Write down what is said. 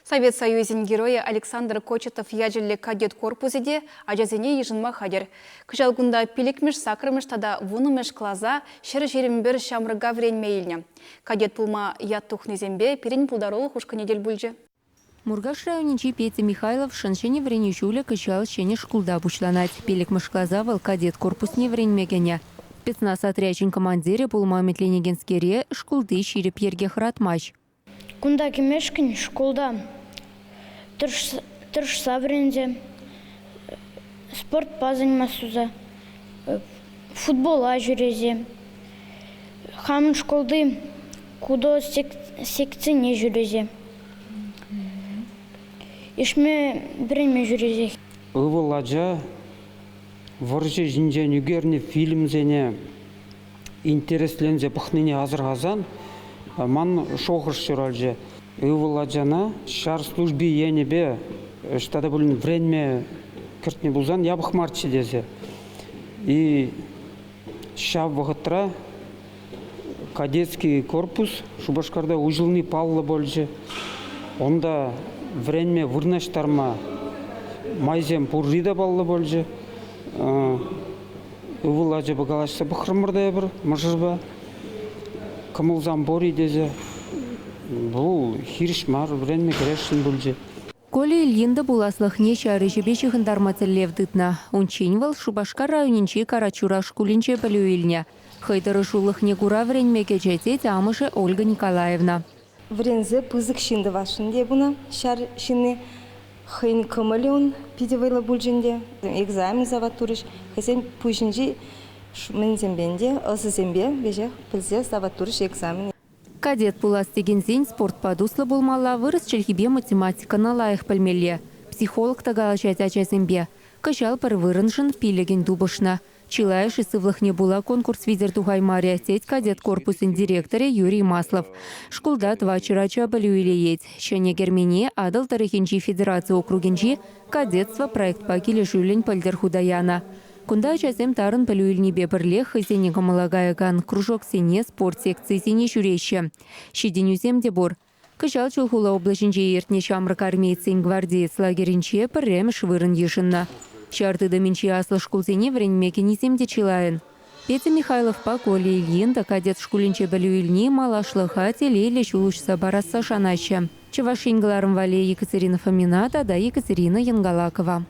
Совет Союзӗн Геройӗ Александр Кочетов ячӗллӗ кадет корпусӗ те ачасене йышӑнма хатӗр. Кӑҫал кунта пиллӗкмӗш, саккӑрмӗш тата вуннӑмӗш класа 121 ҫамрӑка вӗренме илнӗ. Кадет пулма ят тухнисемпе пирӗн пултарулӑх ушкӑнӗ тӗл пулчӗ. Муркаш районӗнчи Петя Михайловшӑн ҫӗнӗ вӗренӳ ҫулӗ кӑҫал ҫӗнӗ шкулта пуҫланать. Пиллӗкмӗш класа вӑл кадет корпусне вӗренме кӗнӗ. Спецназ отрячӗн командирӗ пулма ӗмӗтленекенскере шкулти ҫирӗп йӗрке хӑратмасть. Кунта кӗмешкӗн шкулта тӑрӑшса вӗренсе, спортпа заниматься, футбола ҫӳресе, хамӑн шкулти кудо секцине ҫӳресе, ишме вӗренме ҫӳресе. Ывӑл ача вӑрҫӑ ҫинчен ӳкернӗ фильмсене интересленсе пӑхнине асӑрхасан ман шухӑш ҫуралчӗ. Ывӑл ачана ҫар служби енӗпе ӑҫта та пулин вӗренме кӗртнӗ пулсан япӑх марччӗ тесе. И ҫав вӑхӑтра кадетский корпус Шупашкарта уҫӑлни паллӑ пулчӗ. Унта вӗренме вырнаҫтарма майсем пурри те паллӑ пулчӗ. Ывӑл ачапа калаҫса пӑхрӑмӑр та эпир мӑшӑрпа. Кӑмӑлсам пур-и тесе. Вӑл хирӗҫ мар, вӗренме кӗресшӗн пулчӗ. Коля Ильин та пуласлӑхне ҫар ӗҫӗпе ҫыхӑнтарма тӗллев тытнӑ. Унччен вӑл Шупашкар районӗнчи Карачура шкулӗнче пӗлӳ илнӗ. Хӑй тӑрӑшулӑхне кура вӗренме кӗчӗ, тет амӑшӗ Ольга Николаевна. Вӗренсе пысӑк ҫын тӑвасшӑн те пынӑ ҫар ҫынни. Хӑйӗн кӑмӑлӗ ун питӗ вӑйлӑ пулчӗ ӗнтӗ. Экзамен сават турӗҫ. Хӑйсен пуҫӗнчи мӗнсемпе ӗнтӗ, ӑсӗсемпе веҫех пӗлсе сават турӗҫ экзамен. Кадет пулас текенсен спортпа туслӑ пулмалла, вырӑс чӗлхипе математикӑна лайӑх пӗлмелле. Психолог та калаҫать ачасемпе. Кӑҫал пӗр вырӑншӑн пилӗкӗн тупӑшнӑ. Чылайӑшӗ сывлӑхне пула конкурс витӗр тухаймарӗ, тет кадет корпусӗн директорӗ Юрий Маслов. Шкулта тӑватҫӗр ача пӗлӳ илеет. Ҫӗнӗ кермене Атӑл тӑрӑхӗнчи федераци округӗнчи Кадетство проектпа килӗшӳллӗн пӗлтӗр хута янӑ. Кунта ачасем тарӑн пӗлӳ илнипе пӗрлех хӑйсене кӑмӑла каякан кружоксене, спорт секцийӗсене ҫӳреҫҫӗ. Ҫитӗнӳсем те пур. Кӑҫал Чулхула облаҫӗнче иртнӗ ҫамрӑк армеецсен гвардеец лагерӗнче пӗрремӗш вырӑн йышӑннӑ. Ҫар тытӑмӗнчи аслӑ шкулсене вӗренме кӗнисем те чылайӑн. Петя Михайловпа Коля Ильин та кадет шкулӗнче пӗлӳ илни малашлӑха телейлӗ ҫул уҫса парасса шанаҫҫӗ. Чӑваш Ен кӑларӑм валли Екатерина Фомина тата Екатерина Янгалакова.